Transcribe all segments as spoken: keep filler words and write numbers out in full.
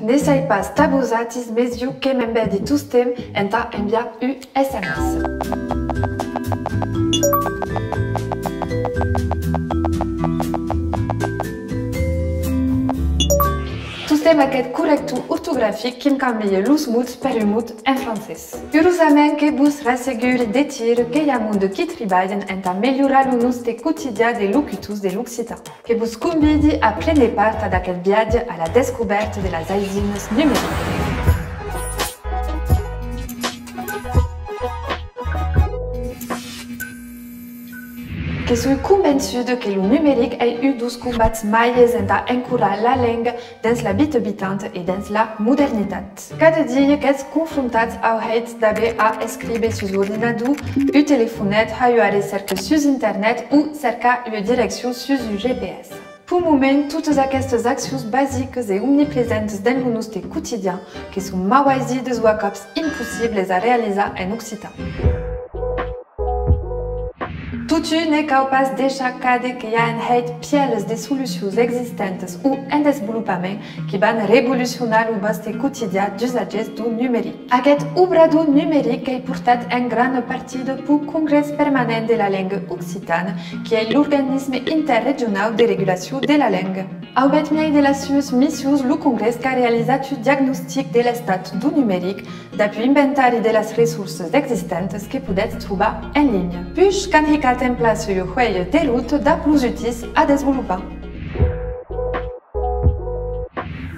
Ne sai pas tà vosatis, mes jo que m'embedi tostemps entà enviar un S M S. Tostemps aqueth corrector ortografic qui'm cambie los mots per un mot en francés. Urosament que vos rasseguri de dire que i a monde qui tribalhan entà melhorar lo noste quotidian de locutors de l'occitan. Que vos convidi a préner part ad aqueth viatge a la descobèrta de las aisinas numericas. Que soi convençuda que lo numeric ei un deus combats màgers entà encorar la lenga dens la vita vitanta e dens la modernitat. Cada dia qu'ètz confrontats au hèit d'aver a escríver sus ordinador, un telefonet, har ua recèrca sus internet o cercar ua direccion sus un G P S. Peu moment, totas aquestas accions basicas e omnipresentas dens lo noste quotidian que son mau aisidas o a còps impossibles a realizar en occitan. Totun, ne cau pas deishar càder que i a en hèit pièlas de solucions existentas o en desvolopament qui van revolucionar lo vòste quotidian d'usatgèrs deu numeric. Aqueth obrador numeric qu'ei portat en grana partida peu Congrès Permanent de la Lenga Occitana, qui ei l'organisme interregionau de regulacion de la lenga. Au bèth miei de las suas missions, lo Congrès qu'a realizat un diagnostic de l'estat deu numeric dab un inventari de las ressorsas existentas que podètz trobar en linha. Puish qu'an hicat en plaça ua huelha de rota dab los utís a desvolopar.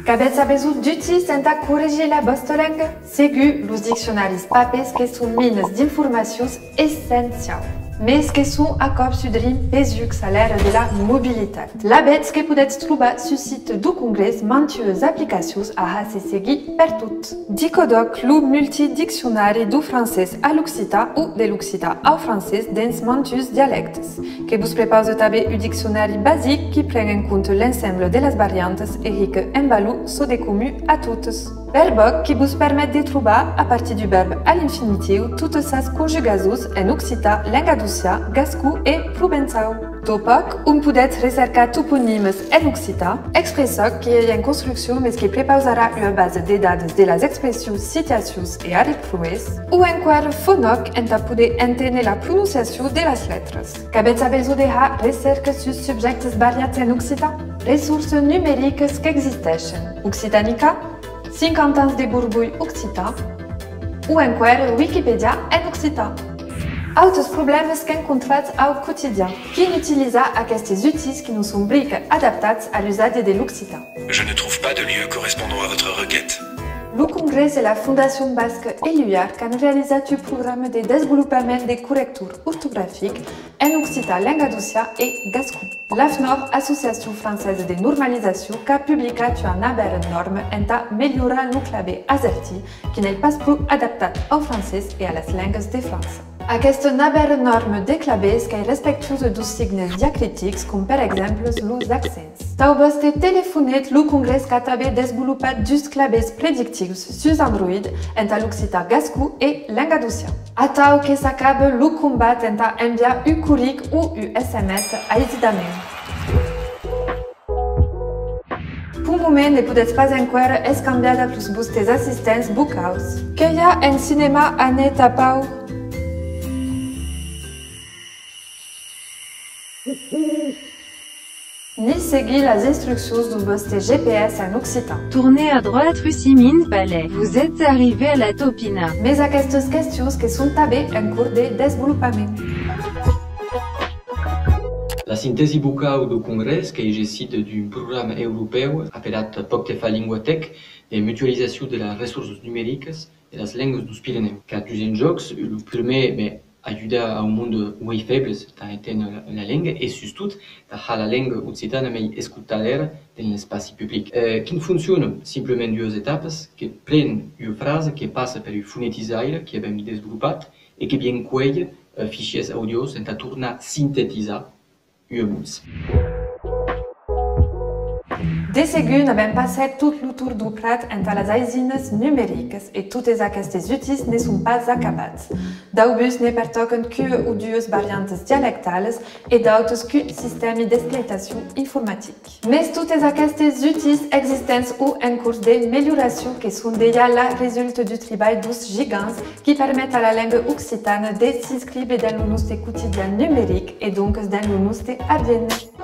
Qu'avètz a besonh d'utís entà corregir la vòsta lenga? Segur, los diccionaris papers que son minas d'informacions essenciaus, mes que son a còps un drin pesucs a l'èra de la mobilitat. Lavetz que podètz trobar sus site deu Congrès mantuas aplicacions a har-se seguir pertot. Dicodòc, lo multidiccionari deu francés a l'occitan o de l'occitan au francés dens mantuns dialèctes, que vos prepausa tanben un diccionari basic qui pren en compte l'ensemble de las variantas e hica en valor çò de comun a totas. Verbòc, qui vos permet de trobar, a partir deu vèrb a l'infinitiu, totas sas conjugasons en occitan lengadocian, gascon e provençau. Topòc, on podètz recercar toponimes en occitan. Expressòc, qui ei en construccion mes que prepausarà ua basa de dades de las expressions, citacions e arreproèrs. O enqüèra fonòc, entà poder enténer la prononciacion de las letras. Qu'avètz a besonh de har recèrca sus subjèctes variats en occitan? Ressorsas numericas qu'existeishen: Occitanica, cinquanta ans de borbolh occitan, o enqüèra Wikipedia en occitan. Autes problèmas qu'encontratz au quotidian. Quin utilizar aquestes utís qui non son brica adaptats a l'usatge de l'occitan? Je ne trouve pas de lieu correspondant à votre requête. Lo Congrès e la Fondacion Basca Eluard qu'an realizat un programa de desvolopament de corrector ortografic en occitan lengadocian e gascon. L'AFNOR, Associacion Française de Normalisation, qu'a publicat ua navèra nòrma entà melhorar lo claver azertin, qui n'ei pas pro adaptat au francés e a las lengas de França. Aquesta navèra nòrma de clavers qu'ei respectuosa deus signes diacritics, com per exemple los accents. Tau vòste telefonet, lo Congrès qu'a tanben desvolopat dus clavers predictius sus Android entà l'occitan gascon e lengadocian. Atau que s'acaba lo combat entà enviar un corric o un S M S aisidament. Peu moment ne podètz pas enqüèra escambiar dab los vòstes assistents vocaus. Que i a en cinèma Anne Tapau? Ni seguir las instruccions deu vòste G P S en occitan. Tournez à droite rue Simine Palais. Vous êtes arrivé à la Taupinat. Mes aquestas questions que son tanben en cors de desvolopament. La sintèsi vocau deu Congrès qu'ei gessit d'un programa europèu apelat Pòc te fa Linguatèc, de mutualizacion de las ressorsas numericas de las lengas deus Pirenèus. Qu'a dus enjòcs, lo prumèr, ben, ajudar au monde uei fèbles tà enténer la, la lenga e, sustot, tà har la lenga occitana mei escotada dens l'espaci public. Eh, quin fonciona simplament duas etapas, que pren ua frasa que passa per un fonetizaire qui avem desvolopat e que vien cuélher, eh, fichièrs audios entà tornar sintetizar ua votz. De segur, n'avèm pas hèt tot lo torn dau prat entà las aisinas numericas e totes aquestes utís ne son pas acabats. Daubús ne pertòcan qu'ua o duas variantas dialectalas e d'autes qu'un sistèmi d'explicacion informatic. Mes totes aquestes utís existents o en cors de melhoracion que son dejà la resulta deu tribalh deus gigants qui permet a la lenga occitana de s'inscriure dens lo noste quotidian numeric e doncas dens lo noste aviéner.